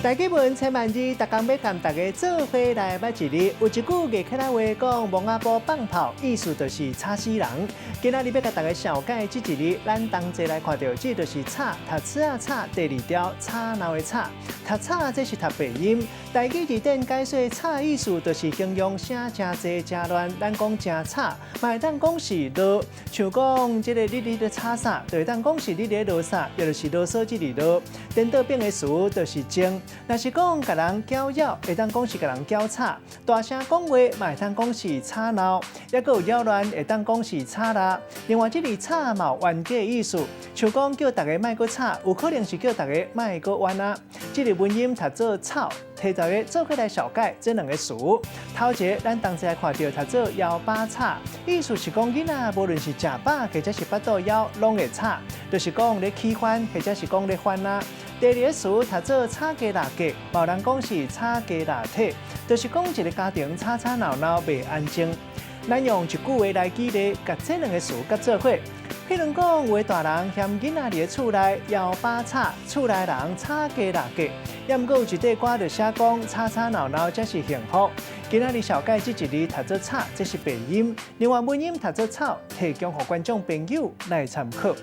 台語文千萬字，逐工欲共大家做伙來捌一字。有一句月客仔話講，墓仔埔放炮，意思就是吵死人。今仔日欲共大家紹介這一字，咱同齊來看著，這就是吵，讀吵仔吵，第二條吵鬧的吵，讀吵這是讀白音。台語字典解說吵意思就是形容聲誠濟誠亂，咱講誠吵，嘛會當講是囉。像講這個你佇咧吵啥，就會當講是你佇咧囉啥，也就是囉嗦這字囉。顛倒變的詞就是靜。若是講共人攪擾，會當講是共人攪吵；大聲講話，嘛會當講是吵鬧；抑閣有擾亂，會當講是吵鬧。另外，這字吵嘛有冤家的意思，像講叫逐家莫閣吵，有可能是叫逐家莫閣冤啊。這個文音讀做吵，提大家做伙來紹解這兩个詞。頭一个，咱同齊來看著讀做枵飽吵，意思是講囡仔無論是食飽或者是腹肚枵，攏會吵，就是講咧起翻或者是講咧翻啊。第二个詞讀做吵家抐格，嘛有人講是吵家抐體，就是講一个家庭吵吵鬧鬧袂安靜。咱用一句話來舉例，共這兩个詞結做伙。譬如講，有的大人嫌囡仔佇咧厝內枵飽吵，厝內人吵家抐格。抑毋過有一塊歌就寫講吵吵鬧鬧才是幸福。今仔日紹解這一字讀做吵，這是白音；另外文音讀做草，提供予觀眾朋友來參考。